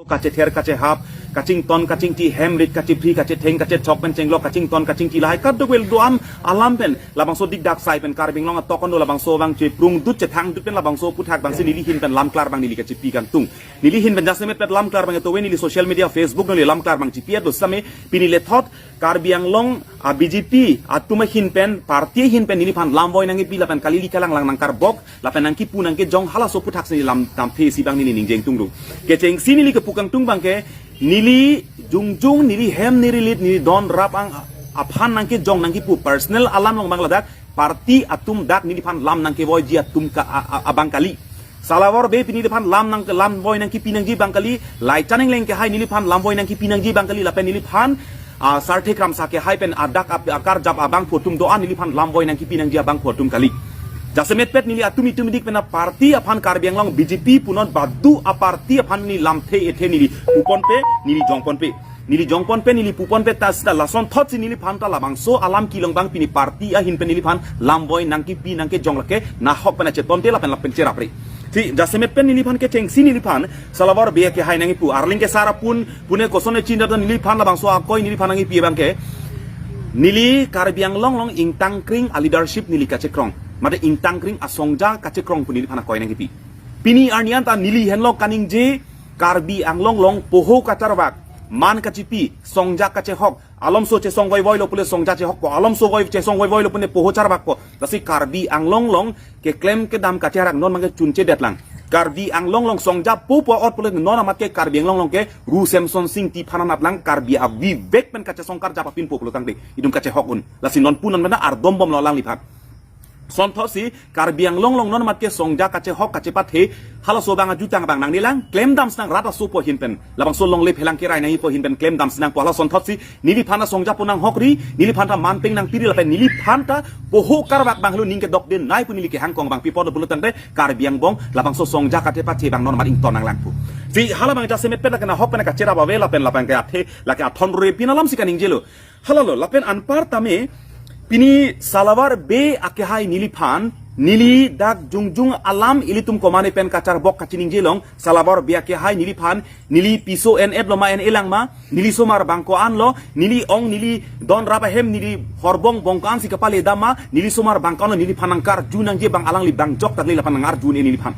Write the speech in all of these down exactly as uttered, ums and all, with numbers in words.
kachether kachehap, kachington kachingthi, hem rit kachephri, kachetheng kachechok pen chenglok, kachington kachingthi lahai kadokave do-an alam pen labangso dikdak sai pen Karbi Anglong atok kondo labangso abang cheprungdut chethangdut pen labangso aphuthak abangsi neli ahin pen lamklar abang neli kachipi kangtung. Neli ahin pen jasemet pet lamklar abang etowe neli social media Facebook neli lamklar abang chipi do same pini lethot Karbi Anglong a B J P atum ahin pen party ahin pen neliphan lamvoi nangkepi lapen kalili kalanglang nangkarbok lapen nangkipu nangkejong halaso aphuthak si lam damthe si abang neli ningje ingtung do. Kechengsi neli kepu kangtung abangke neli jongjong neli hem neli rit neli don rap ang aphan nangkejong nangkipu personal alam along abang ladak party atum dak neliphan lam nangkevoiji atum ka a- a- abang kali. Salawar Bey pini neliphan lam nang lamvoi nangkipi nangji abang kali, Laichan Engleng akehai neliphan lamvoi nangkipi nangji abang kali, lapen neliphan ah, Sarthe Kramsa akehai pen adak ap- akarjap abangphu atum do-an neliphan lamvoi nangkipi nangji abangphu atum kali. Jasemet pet neli atum itum idik pen aparty aphan Karbi Anglong B J P punon badu aparty aphan neli lamthe ethe neli puponpe neli jongponpe. Neli jongponpe neli puponpe ta sita lasonthotsi neliphan ta labangso alam kelong abang pini party ahin pen neliphan lamvoi nangkipi nangkejong lake nahok pen achetonte lapen lapen cherapre. Si jasemet pen neliphan kechengsi neliphan Salawar Bey akehai nangkipu arling kesar apun pune koson echin data neliphan labangso akoi neliphan nangkipi abangke neli Karbi Anglong along ingtangkring a leadership neli kachekrong mate ingtangkring asongja kachekrong pu neliphan akoi nangkipi. Pini arni anta neli henlo kaningje Karbi Anglong along poho kacharvak, man kachipi, songja kachehok, alomso chesong voivoi lo pule songja chehokpo, alomso voi chesong voivoi lo pune poho charvakpo. Lasi Karbi Anglong along keklem kedam kacherak non abangke chunche detlang. Karbi Anglong along songja popo ot pule non amat ke Karbi Anglong along ke Ru Semson Sing Ingti aphan anatlang Karbi avivek pen kachesong karjap apinpo pulo tangte itum kachehok un. Lasi non punon mena ardombomlo alangliphan. Sonthotsi Karbi Anglong along non amat ke songja kachehok kachepathe halaso abang ajutang abang nangnelang klemdam sinang rat aso apot ahin pen labangso longle phelang kerai nangji apot ahin pen klemdam sinangpo hala sonthotsi neliphan ta songja pu nanghokri, neliphan ta manpeng nangpiri lapen neliphan ta poho karvak abang helo ning kedok denai pu neli kehangkong abang pi apot pulo tangte Karbi Anglong labangso songja kachepathe abang non amat ington nanglang pu. Si hala abang jasemet pen lake nahok pen kacherap ave lapen lapen ke athe lake athon rore pin alamsi kaningjelo. Halalo lapen anpar tame pini Salawar Bey akehai neliphan neli dak jongjong alam ilitum komane pen kacharbok kachiningje long Salawar Bey akehai neliphan neli piso en-et lo ma en-elang ma neli somar bang ko-an lo neli ong neli don rap ahem neli horbong bong ko-ansi kapale dam ma neli somar bang ko-an lo neliphan nangkarju nangji abang alangli bang jok tangli lapen nangarju un-e neliphan.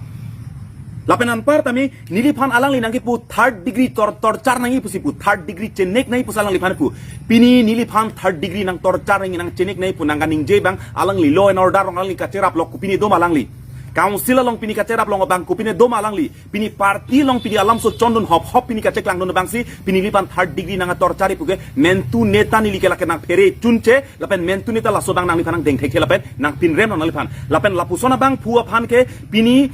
Lapen anpar tame neliphan alangli nangkipu third degree tor torture nangji pusi pu third degree chenek nangji pusi alangliphan pu. Pini neliphan third degree nang torture nangji nang chenek nangji pu nang kaningje abang alangli law and order along alangli kacherap lo kopine doma alangli. Council along pini kacherap lo abang kopine doma alangli. Pini party along pini alamso chondun hop hop pini kacheklangdun abangsi pini neliphan third degree nang torture pu ke mentu neta neli ke lake nangphere chunche lapen mentu neta laso abang nangliphan nangdeng thekthe lapen nangpinrem nangliphan. Lapen lapuson abangphu aphan ke pini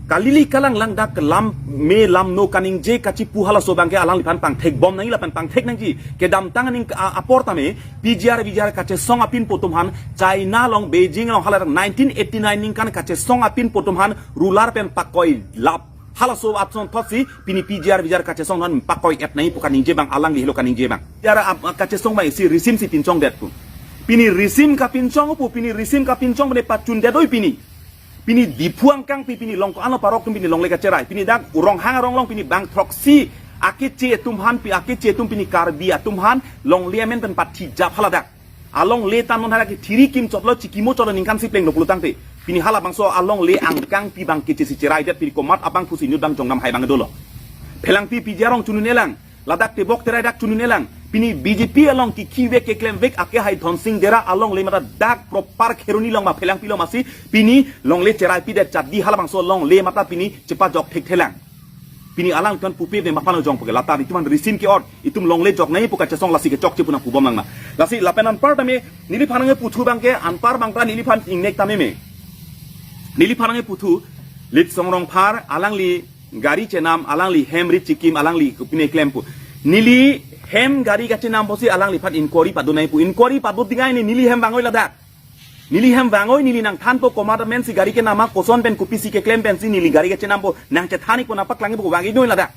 kalili kalanglang dak lam me lam no kaningje kachipu halaso abangke alangliphan pangthekbom nangji lapen pangthek nangji. Kedamtang aning a- apor tame P G R V G R kachesong apinpo atum aphan China along Beijing along hala nineteen eighty nine ningkan kachesong apinpo atum aphan ruler pen pakoi lap. Halaso ason thotsi pini P G R V G R kachesong non pakoi et nangji pu kaningje abang alangli helo kaningje abang. P G R ap- kachesong abang isi risim si pinchong det pu. Pini risim kapinchong pu pini risim kapinchong pu ne pachun det oi pini. Pini Diphu angkang pi pini long ko-an lo parok atum pini longle kacherai. Pini dak Ronghang arong along pini bang throksi akeche atum aphan pi akeche atum pini Karbi atum aphan longle amen pen pathi jap hala dak. Alongle ta non hala ke thiri kim chotlo chikimo chotlo ningkan si plenglo pulo tangte. Pini halabangso alongle angkang pi abang keche si cherai det pini komat abangphu si inut abang jongnam hai abang dolo. Phelangpi P G R along chunun-elang. Ladak tebok terai dak chunun-elang. Pini B J P along kikhi vek keklem vek akehai Dhonsing Dera alongle mata dak proper Kheroni along ma Phelangpi along masi pini longle cherai pidet chadi halabangso longle mata pini chepajok thekthelang. Pini alanglitum pupe ne maphan jong puke lata itum an risim ke-ot itum longle jok nangji pu kachesong lasi kechokche pu nangpubom lang ma. Lasi lapen anpar tame neliphan nangputhu abangke anpar abang ta neliphan ingnek tame me. Neliphan nangputhu Litsong Rongphar alangli gari chenam alangli hem rit chikim alangli kopine klem pu. Neli hem gari kachenam pusi alangliphan inquiry padu nangji pu inquiry padu tingai ne neli hem vang-oi ladak. Neli hem vang-oi neli nangthanpo komat amen si gari kenam ma koson pen kopisi keklem pensi neli gari kachenampo nangchethan-ikpo nangpaklang-ikpo vang-ik noi ladak.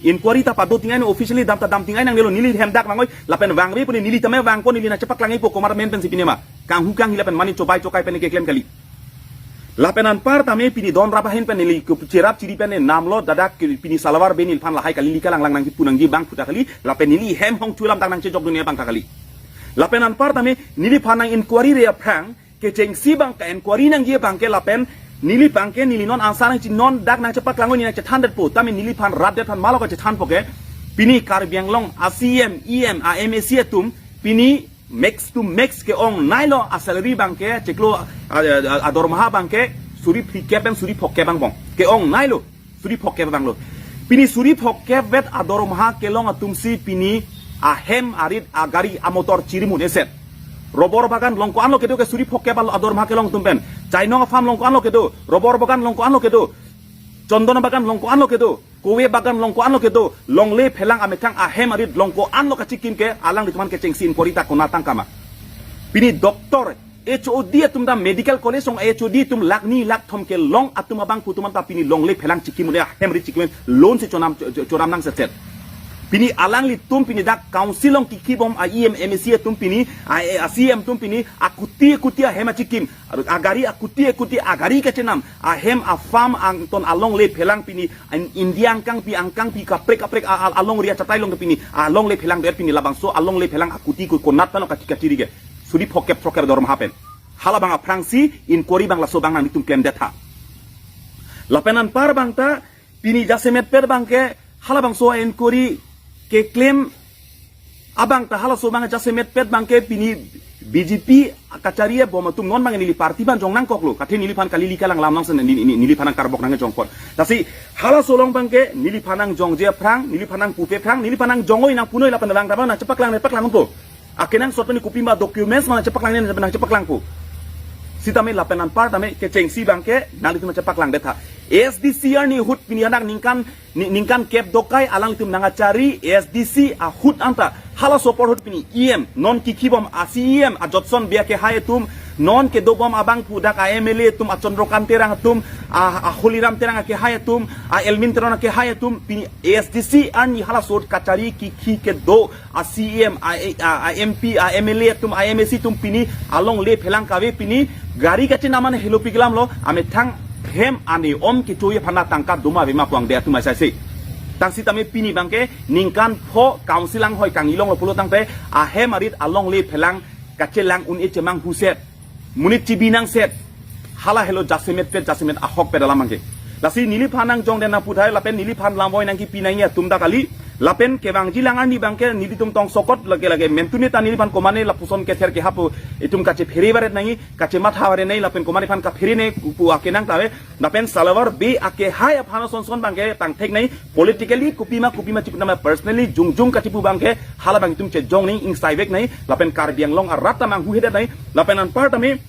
Inquiry ta padu tingai ne officially dam ta dam tingai nangnelo neli hem dak vang-oi lapen vangve pu ne neli tame vangpo neli nangchepaklang-ikpo komat amen pensi pine ma. Kanghu kanghi lapen mane chobai chokai pen keklem kali. Lapen anparta me pini don rap ahin pen neli kepu cherap chiri pen namlo, dadak ke pini salavar be neliphan lahai kali lika langlang nangkipu nangji abang puta kali, lapen neli hem hong chulam dak nangchejok dunia abang ta kali. Lapen anparta me neliphan nang inquiry re aphrang, kechengsi abang ka inquiry nangji abang ke lapen neli abang ke neli non answer nangchinon dak nangchepaklang neli nangchethan detpo, tame neliphan rat det aphan malo kachethanpo ke, pini Karbi Anglong a C E M, E M, a M A C atum, pini max to max ke-ong nailo, a salary abang ke chiklo, a, a, a, a dormaha abang ke suri phlikep pen suri phokep angbong. Ke-ong nailo, suri phokep abang lo. Pini suri phokep vet a dormaha kelong atum si pini ahem arit agari amotor chiri mun-e set. Robor bagan along ko-an lo kedo ke suri phokep a dormaha kelong atum pen. Chainong farm along ko-an lo kedo. Robor bagan along ko-an lo kedo. Chondon bagan along ko-an lo kedo. Kowe bagan along ko-an lo kedo, longle phelang amethang ahem arit along ko-an lo kachikim ke, alanglitum aphan kechengsi inquiry ta konat tangka ma. Pini doctor, H O D atum ta medical college along H O D atum lakh ni lakh thom kelong atum abang pu atum anta pini longle phelang chikim un-e, ahem arit chikim un-e, loan si chonam cho-, cho-, choram nangsetset. Pini alanglitum pini dak council along kikhi bom a E M M A C atum pini, a, a C M atum pini, akuti akuti ahem achikim, agari akuti akuti agari kachenam, ahem a farm angton alongle phelang pini, an India angkangpi angkangpi kaprek kaprek a, a, alongri achatai along pini, alongle phelang der pini labangso alongle phelang akuti ko konat tano kachi kachiri ke. Suri phokep phokep dormaha pen. Halabang aphrangsi inquiry abang laso abang nanglitum klemdet tha. Lapen anpar abang ta pini jasemet pet abang ke halabangso inquiry keklem abang ta halaso abang jasemet pet abang ke pini B J P kachari bom atum non abang neli party abang jong nangkoklo. Kathe neliphan kali lika langlam nangsen neli, neli, neliphan nangkarbok nangkejong apot. Lasi halaso along abang ke neliphan nangjongje aphrang, neliphan nangpupe aphrang, neliphan nangjong-oi nangpu noi lapen abang ta abang nangchepaklang nangpaklang po. Akenangsot pen kopima documents ma nangchepaklang nangchepaklang po. Sitame lapen anpar tame kechengsi abang ke nanglitum nangchepaklang detha. A S D C arni ahut pini anak ningkan ni-, ningkan kep dokai alanglitum nangkachari A S D C ahut anta halaso apor ahut pini E M non kikhi bom a C E M a Jotson Bey akehai atum, non kedo bom abang pu dak a M L A atum, a Chandrakant Terang atum, a, a Holiram Terang akehai atum, a Elwin Teron akehai atum, pini A S D C arni halaso ahut kachari kikhi kedo a C E M, a, a, a M P, a M L A atum, a M A C atum pini alongle phelang kave pini gari kachenam an helopi kelam lo, amethang hem ane om kecho-i aphan tangka doma ave ma pu angde atum aisai se. Tang sitame pini abang ke ningkan pho council anghoi kanglong lo pulo tangte ahem arit alongle phelang kachelang un-e chemang huset. Monit chibi nangset. Hala helo jasemet pet jasemet ahok pet alam abang ke. Lasi neliphan nangjongdet nangpu thai lapen neliphan lamvoi nangkipi nangji atum ta kali. Lapen kevangji lang arni abang ke nelitum tongsokot lake lake mentune ta neliphan komane lapuson kether kehap itum kachephere varet nangji, kachematha varet nangji lapen komane aphan kaphere nangji pu akenang ta ave. Lapen salavar Bey akehai aphan ason son abang ke tangthek nangji, politically kopima kopima chipu nama personally jongjong kachipu abang ke hala abang itum chejong nangji, ingsaivek nangji, lapen Karbi Anglong arat ta manghuhedet nangji, lapen anpar tame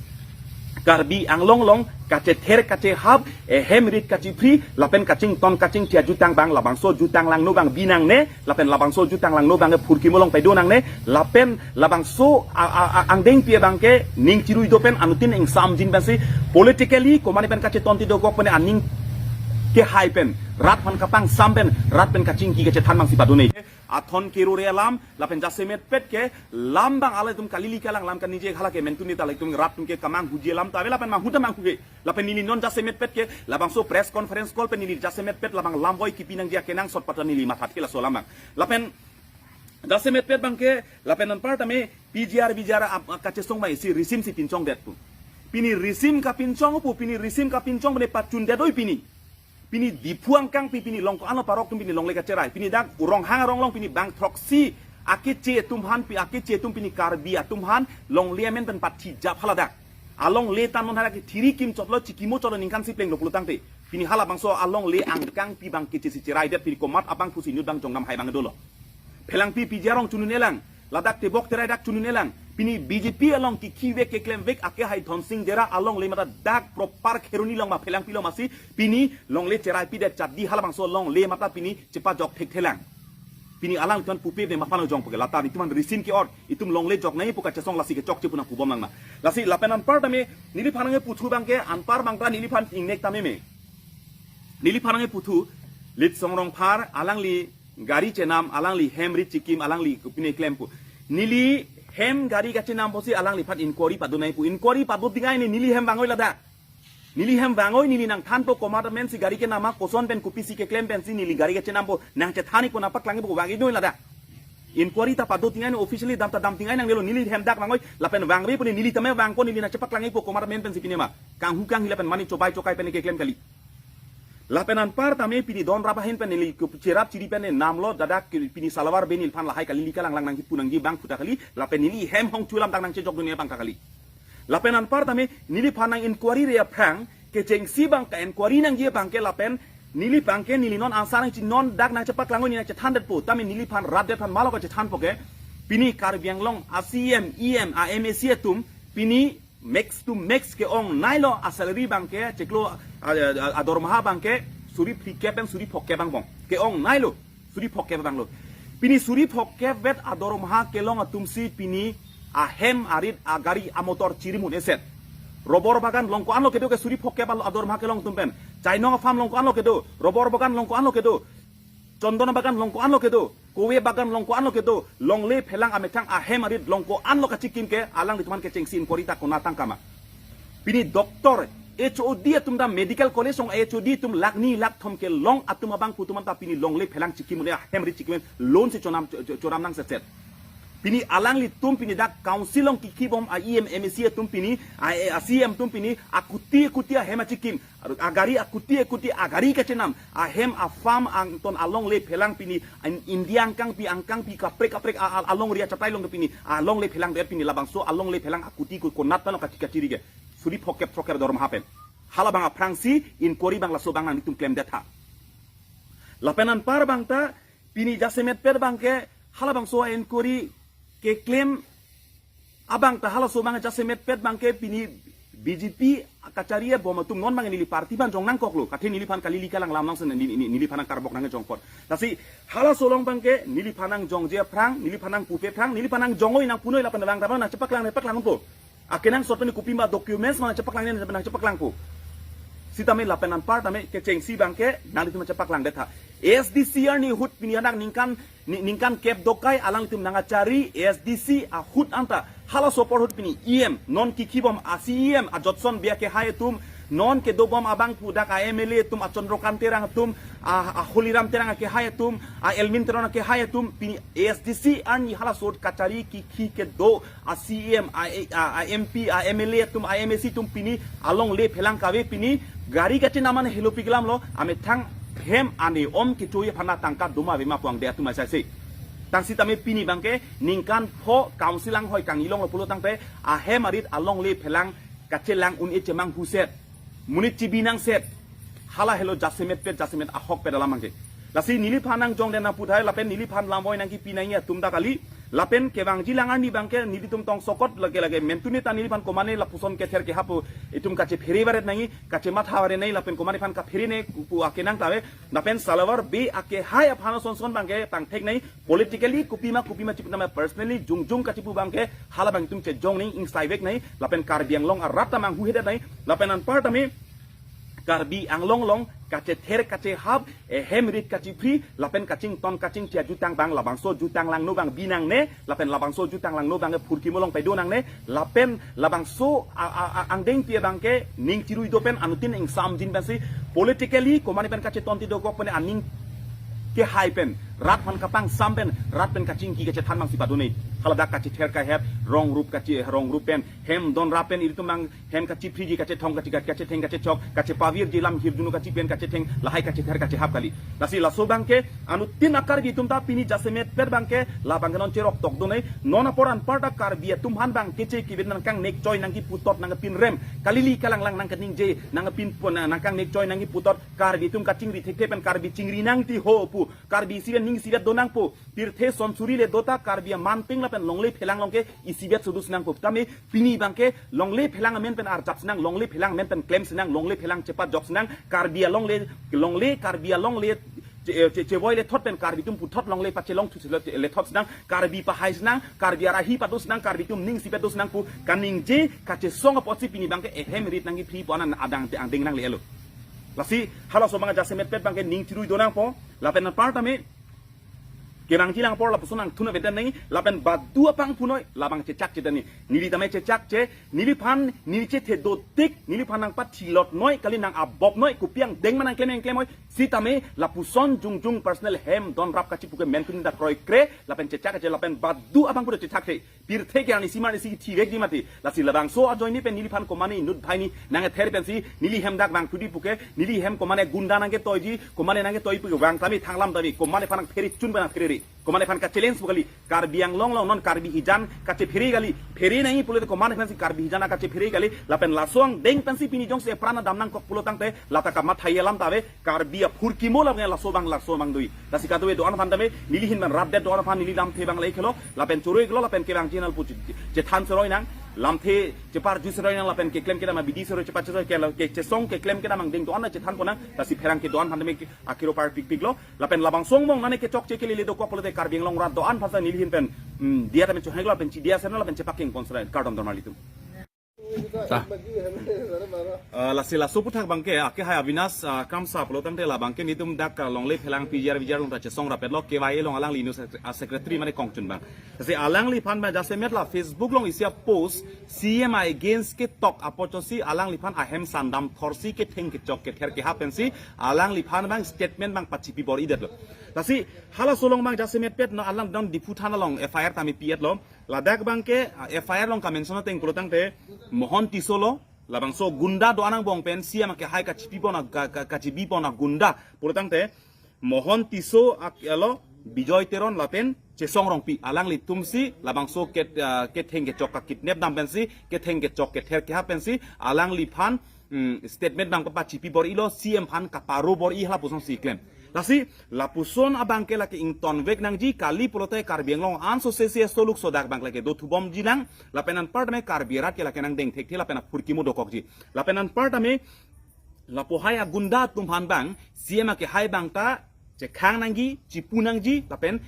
Karbi Anglong along kachether kachehap, ehem rit kachiphri, lapen kachington kachingthia jutang abang labangso jutang langno abang bi nangne, lapen labangso jutang langno abang ke phurkimo along paido nangne, lapen labangso a, a, a, angdengpi abang ke ning chirui do pen anuttin ingsamjin pensi politically komane pen kachetonti dokok pen aning kehai pen rat aphan kapangsam pen rat pen kachingki kachethan abang si pado nangji. Athon kero re alam, lapen jasemet pet ke lam abang alanglitum kali lika langlam kaningje hala ke mentune ta alanglitum rat atum ke kamanghuji alam ta ave lapen manghu ta manghuhe. Lapen neli non jasemet pet ke labangso press conference call pen neli jasemet pet labang lamvoi kipi nangji akenangsot patra neli mathathe laso alam abang. Lapen jasemet pet abang ke lapen anpar tame P G R V G R ap-, kachesong mai si risim si pinchongdet pu. Pini risim kapinchong pu, pini risim kapinchong pene pachundet oi pini. Pini Diphu angkangpi pini along ko-an lo parok atum pini longle kacherai. Pini dak Ronghang arong along pini bang throksi akeche atum aphan pi akeche atum pini Karbi atum aphan longle amen pen pathi jap hala dak. Alongle ta non hala ke thiri kimchotlo chikimo chotlo ningkan si plenglo pulo tangte. Pini halabangso alongle angkangpi abang keche si cheraidet pini komat abang pusi inut abang jongnam hai abang dolo. Phelangpi P G R along chunun-e lang. Ladak tebok terai dak chunun-e lang. Pini B J P along kikhi vek keklem vek akehai Dhonsing Dera alongle mata dak proper Kheroni along ma Phelangpi along masi pini longle cheraipidet chadi halabangso longle mata pini chepajok thekthe lang. Pini alanglitum pupe ne maphan jong puke lata itum aphan risim ke-ot itum longle jok nangji pu kachesong lasi kechokche pu nangpubom lang ma. Lasi lapen anpar tame neliphan nangkeputhu abang ke anpar abang ta neliphan ingnek tame me. Neliphan nangkeputhu Litsong Rongphar alangli gari chenam alangli hem rit chikim alangli kopine klem pu. Neli hem gari kachenam pusi alangliphan inquiry pado nangji pu. Inquiry pado ding ai ne neli hem vang-oi ladak. Neli hem vangoi, neli nangthanpo komat amen si gari kenam ma, koson pen kopisi keklem pensi neli gari kachenampo, nangchethan-ikpo, nangpaklang-ikpo, vang-iknoi ladak. Inquiry ta pado tingai, officially dam ta dam tingai nangnelo, neli hem dak vangoi, lapen vangve pu neli tame vangpo, neli nangchepaklang-ikpo komat amen pensi pini ma. Kanghu kanghi lapen mane chobai chokai pen keklem kali. Lapen anpar tame pini don rap ahin pen neli kup cherap chiri pen namlo, dadak ke pini salawar be neliphan lahai kali, lika langlang nangkipu nangji abang puta kali, lapen neli hem hong chulam dak nangchejokdun abang ta kali. Lapen anpar tame neliphan nang-inquiry-re aphrang kechengsi abang ka-inquiry nangji abang ke lapen neli abang ke neli non answer nangchi non dak nangchepaklangoi, neli nangchethandetpo, tame neliphan rat det aphan malo kachethanpo ke, pini Karbi Anglong a-C E M, E M, a-M A C atum pini max to max ke-ongneilo, a-salary abang ke chiklo, a, a, a-dormaha abang ke suri phlikep pen suri phokkep angbong. Ke-ongneilo, suri phokkep abanglo. Pini suri phokkep vet a-dormaha kelong atumsi pini ahem arit agari amotor chirim un-eset. Robor bagan long ko-anlo kedo ke suri phokkep a-dormaha kelong atum pen? Chainong a-farm long ko-anlo kedo? Robor bagan long ko-anlo kedo? Chondon bagan long ko-anlo kedo? Kowe bagan long ko-anlo kedo? Longle phelang amethang ahem arit long ko-anlo kachikim ke, alanglitum aphan kechengsi inquiry ta konat tangka ma. Pini doctor, H O D atum ta medical college along H O D atum lakh ni lakh thom kelong atum abang pu atum anta pini longle phelang chikim un-e, ahem arit chikim un-e, loan si chonam, cho-, cho-, choram nangsetset. Pini alanglitum pini dak council along kikhibom a-E M, M A C atum pini, a, a-C E M atum pini akuti akuti ahem achikim, agari akuti akuti agari kachenam, ahem a-farm angton alongle phelang pini, in-, India angkangpi angkangpi kaprek kaprek a, a, alongri achatai along pini alongle phelang det, pini labangso alongle phelang akuti ko-, konat tano kachi kachiri ke, suri phokkep throkkep dormaha pen. Halabang aphrangsi inquiry abang laso abang nanglitum klemdet tha. Lapen anpar abang ta pini jasemet pet abang ke halabangso inquiry keklem abang ta halaso abang jasemet pet abang ke pini B J P kachari abom atum non abang neli party aphan jong nangkoklo, kathe neliphan kali, lika langlam nangsen neli, neli, neliphan nangkarbok nangjong apot. Lasi halaso along abang ke neliphan nangjongje aphrang, neliphan nangpupe aphrang, neliphan nangjongoi nangpunoi lapen abang ta abang nangchepaklang, nangpaklangpo. Akenangsot pen kopima documents ma nangchepaklang, nangchepaklangpo. Sitame lapen anpar tame kechengsi abang ke nanglitum chepaklangdet tha. A S D C arni ahut pini anak ningkan, ni-, ningkan kep dokai alanglitum nangkachari A S D C ahut anta halaso apor ahut pini E M, non kikhibom a-C E M, a-Jotson Bey akehai atum, non kedobom abang pu dak a-M L A atum, a-Chandrakant Terang atum, a, a-Holiram Terang akehai atum, a-Elwin Teron akehai atum, pini A S D C arni halaso ahut kachari kikhi kedo a-C E M, a, a, a-M P, a-M L A atum, a-M A C atum pini alongle phelang kave, pini gari kachenam an helo piklamlo, amethang hem ane om kecho-i aphan tangka doma avema pu angde atum asaise. Tang sitame pini abang ke ningkan pho council anghoi kangilonglo pulo tangte ahem arit alongle phelang kachelang un-e chemang huset. Monit chibi nangset. Hala helo jasemet pet, jasemet ahok pet alam abang ke. Lasi neliphan nangjongdet nangputhai lapen neliphan lamvoi nangkipi nangji atum ta kali. Lapen kevangji lang arni abang ke nelitum tongsokot lake lake mentune ta neliphan komane lapuson kether kehap itum kachephere varet nangji, kachematha varet nangji, lapen komane aphan kaphere nangji pu akenang ta ave. Lapen salawar Bey akehai aphan sonson abang ke tangthek nangji, politically kopima kopima chipu tame personally jongjong kachipu abang ke hala abang itum chejong nangji, ingsaivek nangji, lapen Karbi Anglong arat ta manghuhedet nangji, lapen anpar tame Karbi Anglong along kachether kachehap, ehem rit kachiphri, lapen kachington kachingchia jutang abang, labangso jutang langno abang bi nangne, lapen labangso jutang langno abang ke phurkimo along paido nangne, lapen labangso a, a, a, angdengpi abang ke ning chirui do pen anuttin ingsamjin pensi politically komane pen kachetonti dokok pen aning kehai pen, rat aphan kapangsam pen, rat pen kachingki kachethan abang si pado nangji. Haladak kachether kahep, rong rup kache, rong rup pen, hem don rap pen ilitum abang hem kachiphriji, kachethong kachi, kachetheng kachechok, kachepavirji, lam hirjuno kachipen kachetheng, lahai kachether kachehap kali. Lasi laso abang ke anuttin a-Karbi atum ta pini jasemet pet abang ke labang ke non cherok tokdun nangji. Non apor anpar ta Karbi atum aphan abang keche kivit nangkangnek choi nangkiputot nangkepinrem, kali, lika langlang nangkeningje nangkepinpo, nang, nangkangnek choi nangkiputot, Karbi atum kachingri thekthe pen Karbi chingri nangtiho pu, Karbi isivet ning isivet do nangpo, pirthe son suri le do ta Karbi aman ping lapen longle phelang along ke isivet sudu si nangpo. Tame pini abang ke longle phelang amen pen arjap si nang, longle phelang amen pen klem si nang, longle phelang chepajok si nang, Karbi alongle, longle, Karbi alongle che, che, chevoi lethot pen Karbi atum puthot longle pachelongthu si le, lethot si nang, Karbi pahai si nang, Karbi arahi pado si nang, Karbi atum ning isivet do si nang pu kaningje kachesong apotsi pini abang ke ehem rit nangkiphri pu anan adang te angdeng nanglelo. Lasi halaso abang jasemet pet abang ke ning chirui do nangpo, lapen anpar tame Kevangji lang apor lapuson nangthun avedetnei, lapen badu apang punoi labang chechak chedetnei. Neli tame chechak che, neliphan neli chethe dotik, neliphan nangpathilotnoi kali, nang-abopnoi, kopi angdeng ma nangklem nangklemnoi. Sitame lapuson jongjong personal hem donrap kachipu ke menpun ta kroikre, lapen chechak che, lapen badu apang pu ta chechak che. Pirthe ke arnisi marnisi thivekji mati. Lasi labangso ajoine pen neliphan komane inut bhaini nang ether pensi neli hem dak vangthu di puke, neli hem komane gunda nangketoiji, komane nangketoi puke vang tame thang lam tame, komane aphan nangphere chun pen nangphere ri. Komane aphan ka-challenge pu kali, Karbi Anglong along non Karbi hijan kachephere kali, phere nangji pulote komane aphansi Karbi hijan kachephere kali, lapen laso angdeng pensi pini jongsi epran adam nangkok pulo tangte, lata kamatha alam ta ave, Karbi aphurkimo lapen laso abang laso abang dui. Lasi kadokave do-an aphan tame, neli ahin pen rat det do-an aphan neli lamthe abang le khelo, lapen choro khelo, lapen kevangji nangli pu che-, chethan choroi nang, lamthe cheparju choroi nang, lapen keklem kedam abidi choro chepa choro ke, kechesong keklem kedam angdeng do-an chethan ponnang, lasi pherangke do-an aphan tame ke akiro parpikpiklo, lapen labangso angbong nane kechokche kelele dokok pulote Karbi Anglong rat do-an aphan ta neli ahin pen, hmm, diya tame chohanglo lapen chidiya serno lapen chepakeng pon choroi, kardom dormali atum. Ta. Ah, lasi laso aphuthak abangke, ake hai Avinash, ah, Kramsa pulo tangte labangke netum dak, ah, longle phelang P G R V G R along ta chesong rapetlo, K Y A along alangli news sec-, ah, secretary mane kongchun abang. Lasi alangliphan abang jasemet la Facebook along isi a-post, C M against ketok apotsi alangliphan ahem sandam thorsi ketheng kechok kether keha pensi alangliphan abang statement abang pachipi bor-idetlo. Lasi halaso along abang jasemet pet no alang dam Diphu thana along F I R tame pi-etlo. Ladak abangke, ah, F I R along ka-mention ateng pulo tangte Mohon Tisso lo, labangso gunda do-an angbong pen C M akehai kachipi pon a-, ka, ka, kachibi pon agunda pulo tangte Mohon Tisso ak-, alo Bijoy Teron lapen Chesong Rongpi, alanglitumsi labangso ket-, ah, ketheng kechok ka-kidnap dam pensi, ketheng kechok kether keha pensi alangliphan, mm, statement abang pachipi bor-ilo, C M aphan kaparo bor-i hala pusonsi klem. Lasi lapuson abangke lake ingtonvek nangji, kali pulote Karbi Anglong anso sesi aso lukso dak abang lake dothubomji nang, lapen anparta me Karbi arat ke lake nangdeng thekthe lapen aphurkimo dokokji. Lapen anparta me lapu hai agunda atum aphan abang C M akehai abang ta chekhang nangji, chipu nangji, lapen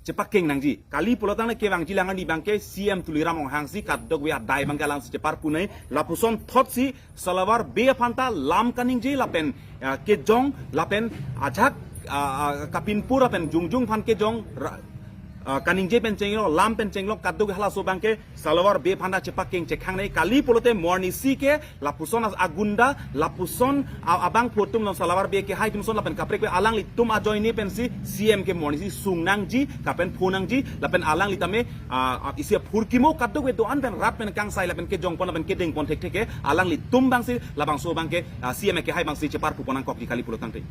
chepakeng nangji. Kali pulo tangte kevangji lang arni abangke C M Tuliram Ronghang si kadokave adai abangke alangsi cheparpunoi, lapuson thotsi Salavar Bey aphan ta lam kaningje lapen, ah, kejong lapen ajak, ah, ah, kapinpur lapen jongjong aphan kejong ra-, ah, kaningje pen chenglok, lam pen chenglok, kadokave halaso abangke Salavar Bey aphan ta chepakeng chekhang nangji, kali pulote mornisi ke lapuson as-, agunda, lapuson a-, abangphu atum non Salavar Bey akehai atum ason lapen kaprek pen alanglitum ajoine pensi C M ke mornisi sung nangji, kapen pho nangji, lapen alangli tame, ah, ah, isi aphurkimo kadokave do-an pen rat pen kangsai lapen kejong pon lapen kedeng pon thekthe ke alanglitum abangsi labangso abangke, ah, C M akehai abangsi cheparpu pon nangkokji kali pulo tangte.